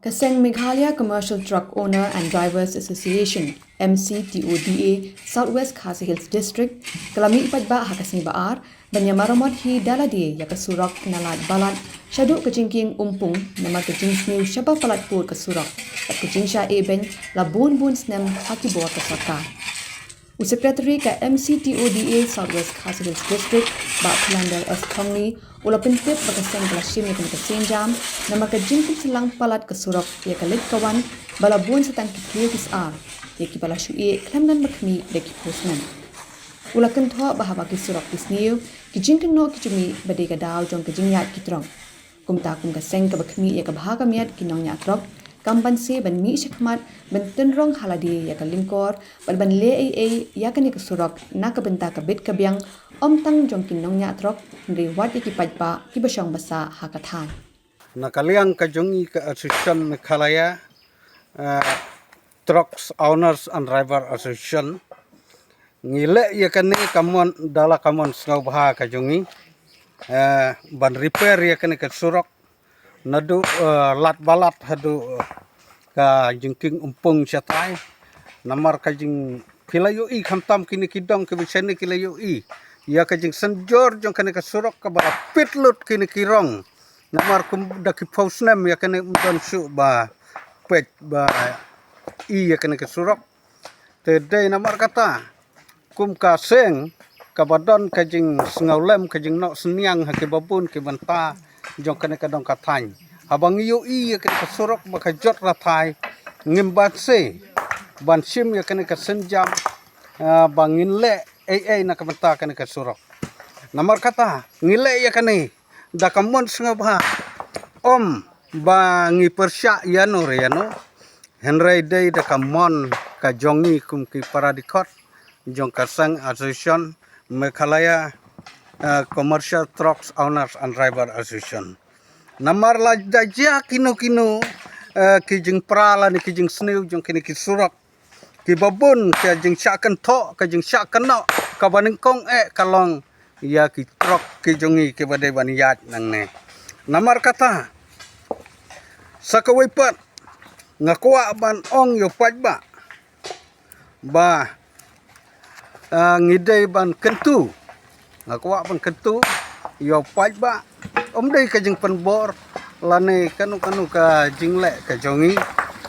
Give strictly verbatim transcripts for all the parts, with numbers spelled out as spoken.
Ka seng Meghalaya Commercial Truck Owner and Drivers Association, M C T O D A, South West Khasi Hills District, ka la mih paidbah ha ka sngi ba ar, ban ïa maramot hi da lade ïa ka surok na Lad Balat, shaduh ka jingkieng Umpung, namar ka jingsniew shaba palat pud ka surok, bad ka jingshah eh beiñ la bun bun snem ha ki bor ka sorkar. U Secretary ka M C T O D A South West Khasi Hills District, Bah Philander S Thongni, u la pyntip ba ka seng ka la shim ïa kane ka sienjam, namar ka jingpynsalang palat ka surok ïa ka leit ka wan, ba la bun sa tang ki thliew ki sar, ïa kiba la shu ïeh khlem don ba khmih da ki phew snem. U la kynthoh ba haba ki surok ki sniew, ki jingkynnoh ki ju mih ba dei ka daw jong ka jingïaid ki trok. Kumta kum ka seng kaba khmih ïa ka bha ka miat ki nongñiah trok, kam banse ban mih shakhmat, ban tynrong ha lade ïa ka lyngkor, bad ban leh ei ei ïa kane ka surok na ka bynta ka bit ka biang, ym tang jong ki nongñiah trok, hynrei wat ïa ki paidbah kiba shong ba sah ha ka thaiñ. Na ka liang ka jong ngi ka Association Meghalaya, eh, Trucks Owners and Driver Association, ngi leh ïa kane ka mon da la ka mon sngewbha ka jong ngi, eh, ban repair ïa kane ka surok, naduh, eh, Lad Balat haduh, eh, ka jingkieng Umpung shatai. Namar ka jing phi la ïohi khamtam kine ki dong kiba shane ki la ïohi ïa ka jingsynjor jong kane ka surok kaba la pit lut kine ki rong. Namar kum da ki phew snem ïa kane ym don shuh ba peit ba i ïa kane ka surok. Te dei namar kata, kum ka seng kaba don ka jingsngewlem, ka jingnoh synñiang ha kiba bun ki bynta jong kane ka dong ka thaiñ. Haba ngi ïohi ïa kane ka surok ba ka jot rathai, ngim banse ban shim ïa kane ka sienjam, ah, ba ngin leh ei ei na ka bynta kane ka surok. Namar kata, ngi leh ïa kane da ka mon sngewbha, ym ba ngi pyrshah ïano re ïano, hynrei dei da ka mon ka jong ngi kum ki para dkhot jong ka seng Association Meghalaya, eh, Commercial Trucks Owners and Driver Association. Namar lada jia kino kino, eh, ki jingpra lane ki jingsniew jong kine ki surok, kiba bun ka jingshah kynthoh, ka jingshah kynnoh kaba nyngkong eh ka long ïa ki trok ki jong ngi kiba dei ban ïaid nangne. Namar kata, sa kawei pat, nga kwah ban ong ïa u paidbah ba, ah, ngi dei ban kyntu, nga kwah ban kyntu ïa u paidbah, ym dei ka jingpynbor lane kano kano ka jingleh ka jong ngi,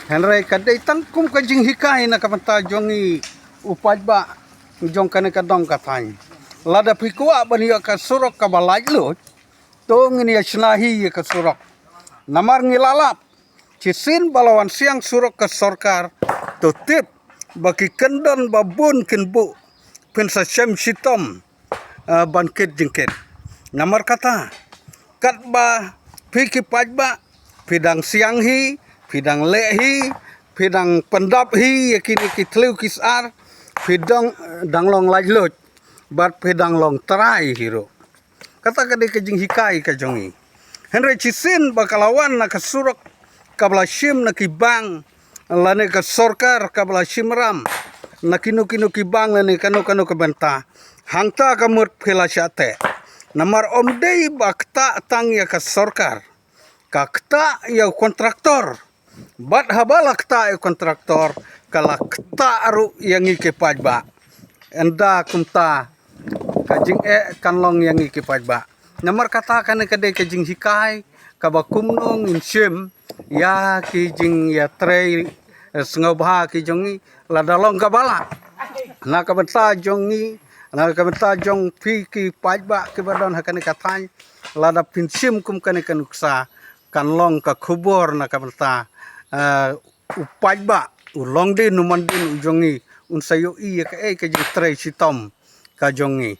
hynrei ka dei tang kum ka jinghikai na ka bynta jong ngi u paidbah jong kane ka dong ka thaiñ. Lada phi kwah ban ïoh ka surok kaba laitluid, to ngin ïa shna hi ïa ka surok. Namar ngi la lap, shisien ba la wan siang surok ka sorkar, to tip ba ki kyndon ba bun kin buh, phin sa shem shitom, ah, ban kit jingkit. Namar kata, katba phi ki paidbah, phi dang siang hi, phi dang leh hi, phi dang pyndap hi ïa kine ki thliew ki sar, phi dang, dang long laitluid, bad phi dang long trai hi ruh. Kata ka dei ka jinghikai ka jong ngi. Hynrei shisien ba ka la wan na ka surok kaba la shim na ki bank, lane ka sorkar kaba la shim ram na kino kino ki bank lane kano kano ka bynta, hangta ka mut phi la shah teh. Namar ym dei ba ktah tang ïa ka sorkar, ka ktah ïa u kontraktor. Bad haba la ktah ïa u kontraktor, ka la ktah ruh ïa ngi ki paidbah. Ynda kumta, ka jingeh kan long ïa ngi ki paidbah. Namar kata kane ka dei ka jinghikai kaba kumno ngin shim ïa ki jingïatrei, eh, sngewbha ki jong ngi, lada long kaba lah na ka bynta jong ngi, na ka bynta jong phi ki paidbah kiba don ha kane ka thaiñ, lada phin shim kum kane ka nuksa, kan long ka khubor na ka bynta, eh, u paidbah, u longdien u mandien u jong ngi, un sa ïohi ïa kaei ka jingtrei shitom ka jong ngi.